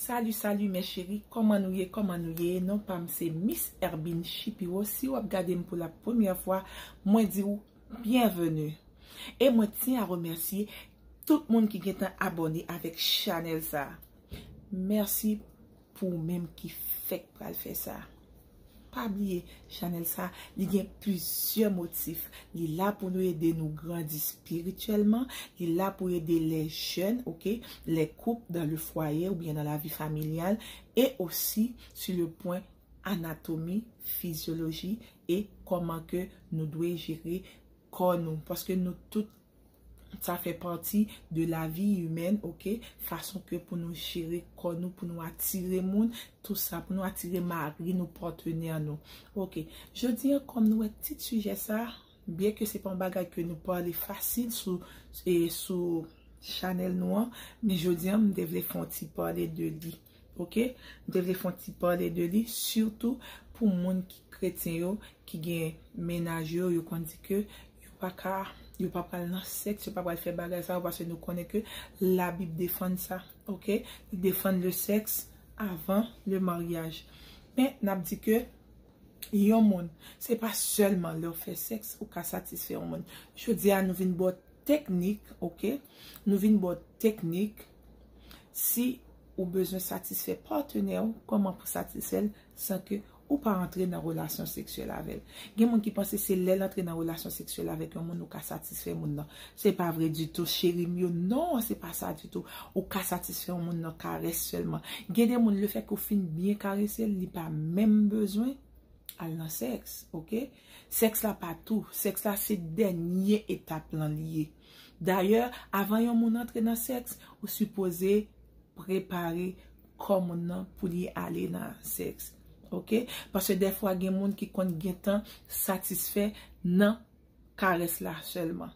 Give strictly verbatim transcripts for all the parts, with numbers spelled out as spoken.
Salut, salut mes chéris, kòman nou ye, kòman nou ye? Non pa m se Miss Herbine Shipiro. Si w ap gade m pou la premyè fwa, mwen di w byenveni. E mwen tyen a remèsye tout moun ki gentan abòne avèk chanèl sa. Mèsi pou ou menm ki fèk pral fè sa. Pa bliye, chanèl sa, li gen plizyè motif. Li la pou nou ede nou grandi espirityèlman, li la pou ede les jeunes, ok, les couples dans le foyer oubyen dans la vie familiale, et aussi sur le point anatomi, fizyoloji e kòman ke nou dwe jere kò nou. Paske nou tout sa fè pati de la vie humaine, ok? Fason ke pou nou jere kò nou, pou nou atire moun, tou sa, pou nou atire mari nou, patnè nou. Ok, jodi an, kòm nou wè tit sijè sa, byen ke se pa yon bagay ke nou pale fasil sou, e, sou chanèl nou an, men jodi an, m te vle fè yon ti pale de li. Ok? M te vle fè yon ti pale de li, sitou pou moun ki kretyen yo, ki gen mennaj yo, yo konn di ke yo pa ka, yo pa pral nan sèks, yo pa pral fè bagay sa yo, paske nou konnen ke Labib defann sa, ok? Li defann le sexe avant le mariage. Men, n ap di ke yon moun, se pa sèlman lè w fè sèks ou ka satisfè yon moun. Jodi a, nou vin ba w teknik, ok? Nou vin ba w teknik si ou bezwen satisfè patnè w, kòman pou satisfè l san ke ou pa antre nan relasyon seksyèl avè l. Gen moun ki panse se lè l antre nan relasyon seksyèl avèk yon moun ou ka satisfè moun nan. Se pa vre ditou, cheri m yo. Non, se pa sa ditou. Ou ka satisfè yon moun nan karès sèlman. Gen de moun, lefètke ou fin byen karese l, li pa menm bezwen al nan sèks, ok? Sèks la pa tou. Sèks la se dènye etap lan li ye. Dayè, avan yon moun antre nan sèks, ou sipoze prepare kò moun nan pou li ale nan sèks. Ok? Paske dèfwa gen moun ki konn gentan satisfè nan karès la sèlman.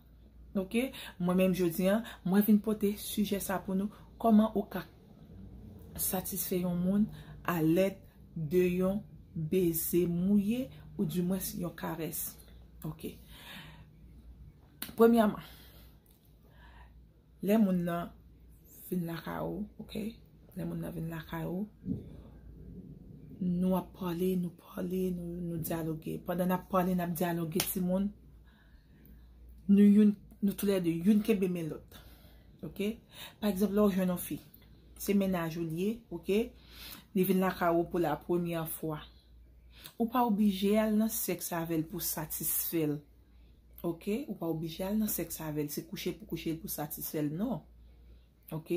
Ok? Mwen menm jodi an, mwen vin pote sijè sa pou nou. Kòman ou ka satisfè yon moun alèd de yon beze mouye ou dimwens yon karès? Ok. Premyèman, lè moun nan vin lakay ou, ok? Lè moun nan vin lakay ou, nou ap pale, nou pale, nou, nou dyaloge. Pandan n ap pale, n ap dyaloge, timoun, nou youn, nou toulède, youn kenbe men lòt. Ok? Pa egzanp, lè w jwenn yon fi, se mennaj ou li ye, ok? Li vin lakay ou pou la premyè fwa. Ou pa oblije al nan sèks avè l pou satisfè l. Ok? Ou pa oblije al nan sèks avè l. Se kouche pou kouche l pou satisfè l, non. Ok?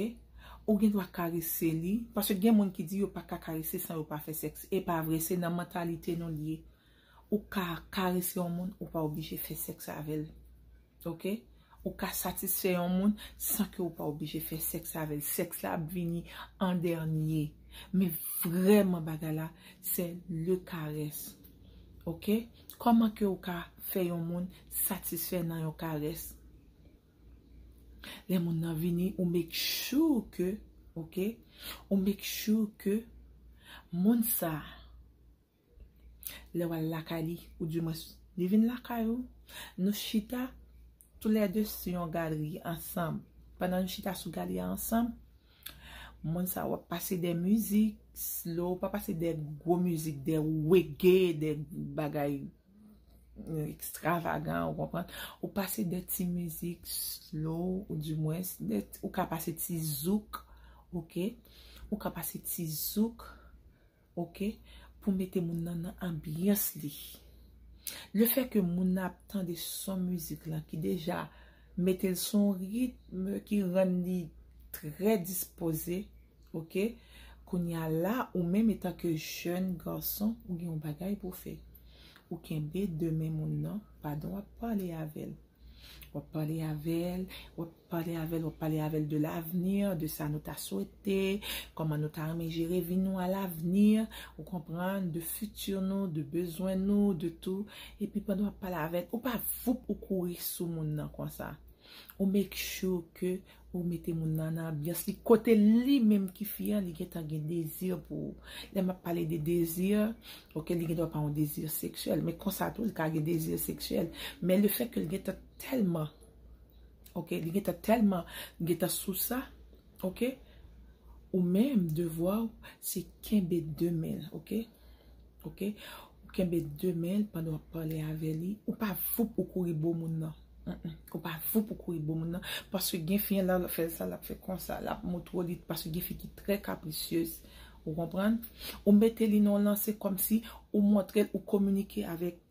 Ou gen dwa karese li. Paske gen moun ki di yo pa ka karese san yo pa fè sèks. E pa vre, se nan mantalite nou li ye. Ou ka karese yon moun, ou pa oblije fè sèks avè l. Ok? Ou ka satisfè yon moun san ke ou pa oblije fè sèks avè l. Sèks la ap vini an dènye. Men vrèman bagay la, se le karès. Ok? Kòman ke ou ka fè yon moun satisfè nan yon karès? Lè moun nan vini, ou make sure ke, ok? Ou make sure ke moun sa, lè w al lakay li, ou dimwens, li vin lakay ou, nou chita toulède sou yon galri ansanm. Pandan nou chita sou galri a ansanm, moun sa w ap pase de mizik slow, pa pase de gwo mizik, de reggae, de bagay, euh, ekstravagan, ou konprann? Ou pase de ti mizik slow, ou dimwens, de, ou ka pase ti zouk, ok? Ou ka pase ti zouk, ok? Pou mete moun nan nan anbyans li. Lefètke moun nan ap tande son mizik lan ki deja mete l sou yon ritm ki rann li trè dispoze, ok? Kounye a la, ou menm etanke jèn gason, ou gen yon bagay pou w fè. Ou kenbe de men moun nan, pandan w ap pale avè l. W ap pale avè l, w ap pale avè l, w ap pale avè l de l'avenir, de sa nou ta swete, kòman nou ta renmen jere vi nou a l'avenir, ou konprann, de fiti nou, de bezwen nou, de tou. Epi pandan w ap pale avè l, ou pa voup ou kouri sou moun nan konsa. Ou make sure ke ou mete moun nan nan anbyans li, kote li menm ki fi an, li gentan gen dezi pou ou. Lè m ap pale de dezi, ok, li gen dwa pa yon dezi seksyèl, men konsa tou, li ka gen dezi seksyèl. Men lefètke li gentan tèlman, ok, li gentan tèlman, gentan sou sa, ok, Ou menm, devwa w, se kenbe de men l, oke? Oke? Ou kenbe de men l pandan w ap pale avè li. Ou pa voup ou kouri bo moun nan. Mm-mm. Ou pa voup ou kouri bo moun nan. Paske gen fi an la, l ap fè sa, l ap fè konsa, l ap montre w li, paske gen fi ki trè kaprisyez. Ou konprann? Ou mete li nan yon lanse kòmsi ou montre l, ou kominike avèk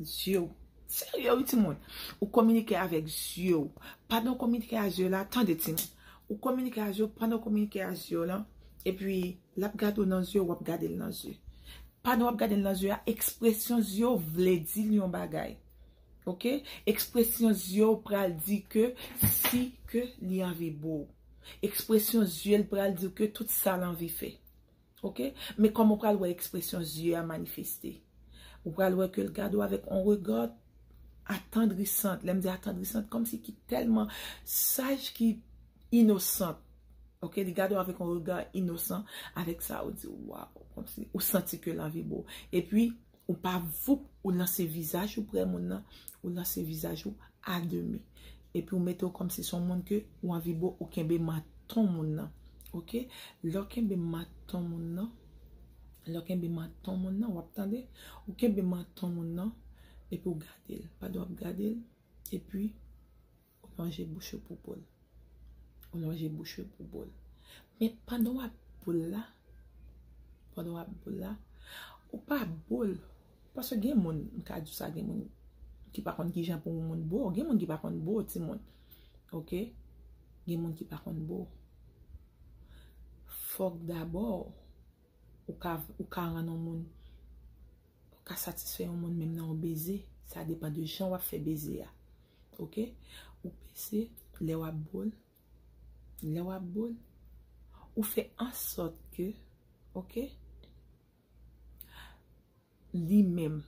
zye w. Serye wi timoun. Ou kominike avèk zye w. Pandan w kominike a zye w la, tande timoun. Ou kominike a zye w, pandan w kominike a zye w la, epi l ap gade w nan zye, w ap gade l nan zye. Pandan w ap gade l nan zye a, ekspresyon zye w vle di l yon bagay. Oke? Ekspresyon zye w pral di ke si ke li anvi bo w. Ekspresyon zye l pral di w ke tout sa l anvi fè. Oke? Men kòman w pral wè ekspresyon zye a manifeste? Ou pral wè ke l gade w avèk yon rega atandrisant. Lè m di atandrisant, kòmsi ki tèlman saj, ki inosan. Oke? Li gade w avèk yon rega inosan, avèk sa ou di, waw, kòmsi ou santi ke l anvi bo w. Epi, ou pa voup, ou lanse vizaj ou prè moun nan, ou lanse vizaj ou a demi. Epi ou mete w kòmsi se yon moun ke ou anvi bo, ou kenbe manton moun nan. Oke? Lè w kenbe manton moun nan, lè w kenbe manton moun nan, w ap tande, ou kenbe manton moun nan, epi ou gade l. Pandan w ap gade l, epi ou lonje bouch ou pou bo l. Ou lonje bouch ou pou bo l. Men pandan w ap bo l la, pandan w ap bo l la, ou pa bo l. Paske gen moun, m ka di w sa, gen moun ki pa konn kijan pou yon moun bo. Gen moun ki pa konn bo, timoun. Oke? Gen moun ki pa konn bo. Fòk dabò, ou ka, ou ka rann yon moun, ou ka satisfè yon moun menm nan yon beze. Sa depann de jan w ap fè beze a. Oke? Ou beze, lè w ap bo l, lè w ap bo l, ou fè ansòt ke, oke, li menm,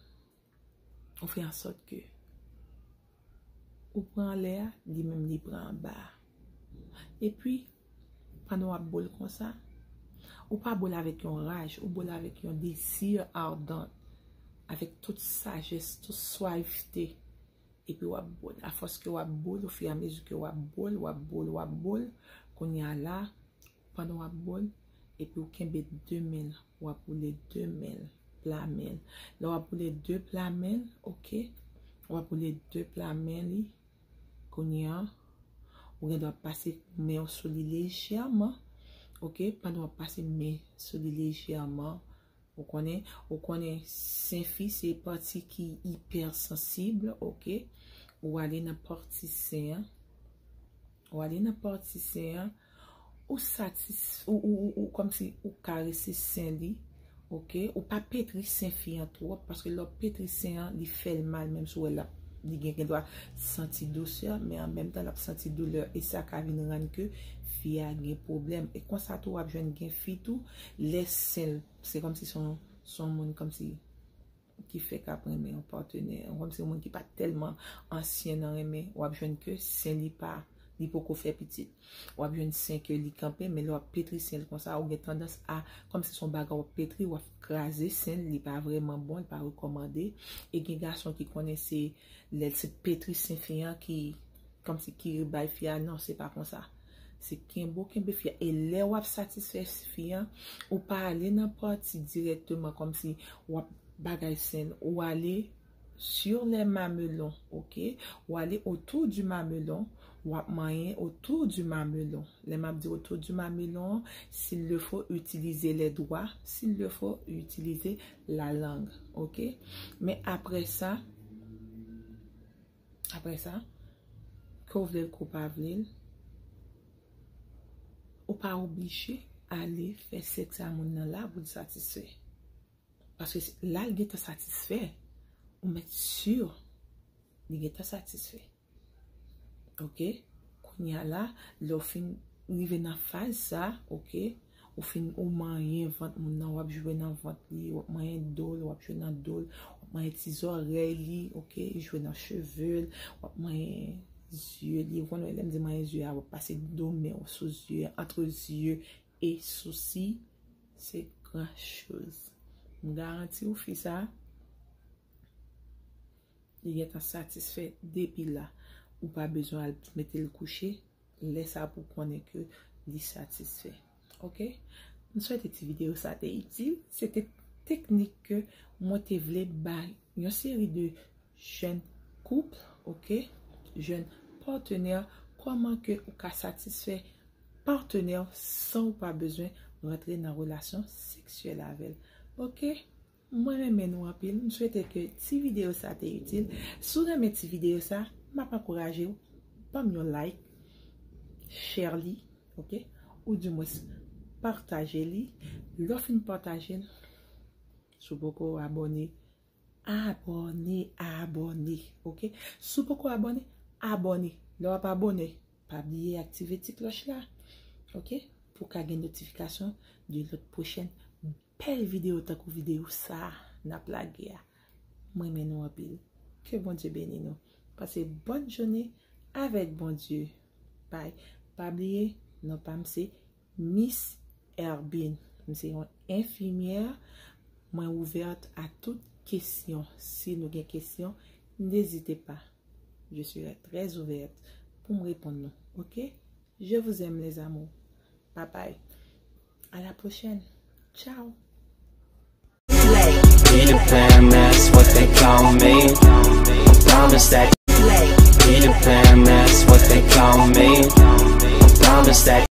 ou fè ansòt ke ou pran anlè a, li menm li pran anba a. Epi, pandan w ap bo l konsa, ou pa bo l avèk yon raj, ou bo l avèk yon dezi adan, avèk tout sajès, tout swayfte. Epi w ap bo l. Afòs ke w ap bo l, ofiramezi ke w ap bo l, w ap bo l, w ap bo l, kounye a la, pandan w ap bo l, epi w kenbe de men l, w ap woule de men l, pla men l. Lè w ap woule de pla men l, oke, w ap woule de pla men li, kounye a, ou gen dwa pase men w sou li lejèman, oke, pandan w ap pase men sou li lejèman, ou konnen, ou konnen sen fi se pati ki ipèsansib, oke, ou ale nan pati sen an, ou ale nan pati sen an, ou satis, ou, ou, ou, ou kòmsi ou karese sen li, oke, ou pa petri sen fi an twòp, paske lè w petri sen an, li fè l mal, menm si w wè l ap, li gen, gen dwa santi dousè, men an menm tan, l ap santi doulè, e sa ka vin rann ke fi a gen pwoblèm. E konsa tou, w ap jwenn gen fi tou, lè sen l, se kòmsi se yon, se yon moun kòmsi ki fèk ap renmen yon patnè, kòmsi yon moun ki pa tèlman ansyen nan renmen, w ap jwenn ke sen li pa, li poko fè pitit. W ap jwenn sen ke li kanpe, men lè w ap petri sen l konsa, ou gen tandans a, kòmsi se yon bagay w ap petri, w ap kraze sen l, li pa vrèman bon, li pa rekòmande. E gen gason ki konnen se lè l se petri sen fi an ki, kòmsi ki bay fi a, non, se pa konsa. Se kenbe w kenbe fi a. E lè w ap satisfè fi an, ou pa ale nan pati dirèkteman kòmsi w ap bagay sen l. Ou ale sur les mamelons, oke? Ou ale autour du mamelon, w ap manyen autour du mamelon. Lè m ap di autour du mamelon, s'il le faut, utilisez les doigts, s'il le faut, utilisez la langue, oke? Men apre sa, apre sa, ke w vle l, ke w pa vle l, ou pa oblije ale fè sèks a moun nan la pou l satisfè. Paske si, la l gentan satisfè, ou mèt si li gentan satisfè. Oke? Kounye a la, lè w fin rive nan faz sa, oke, ou fin, ou manyen vant moun nan, w ap jwe nan vant li, w ap manyen do l, w ap jwe nan do l, w ap manyen ti zòrèy li, oke, jwe nan cheve l, w ap manyen zye li. Ou konnen lè m di manyen zye a, w ap pase do men w sou zye a, antre zye e sousi, se gran choz. M garanti w fi sa, li gentan satisfè depi la. Ou pa bezwen al mete l kouche. Lè sa pou konnen ke li satisfè. Ok? M swete ti videyo sa te itil. Se te teknik ke mwen te vle bay yon seri de jèn koup, ok? Jèn patnè, kòman ke ou ka satisfè patnè w san ou pa bezwen rantre nan relasyon seksyèl avè l. Ok? Mwen renmen nou anpil. M swete ke ti videyo sa te itil. Si w renmen ti videyo sa, m ap ankouraje w, ban m yon like, share li, ok? Ou dimwens pataje li. Lè w fin pataje l, si w poko abòne, abòne, abòne, ok? Si w poko abòne, abòne. Lè w ap abòne, pa bliye aktive ti klòch la, ok? Pou w ka gen notifikasyon de lòt pwochèn bèl videyo tankou videyo sa a n ap lage a. Mwen renmen nou anpil. Ke Bondye beni nou. Pase bòn jounen avèk Bondye. Bye. Pa bliye, non pa m se Miss Herbine. M se yon enfimyè. Mwen ouvèt a tout kesyon. Si nou gen kesyon, n'hésitez pas. Je serai très ouverte pou m reponn nou. Ok? Je vous aime, les amours. Bye bye. À la prochaine. Ciao. Be the plan, that's what they call me. I promise that. Be the plan, that's what they call me. I promise that.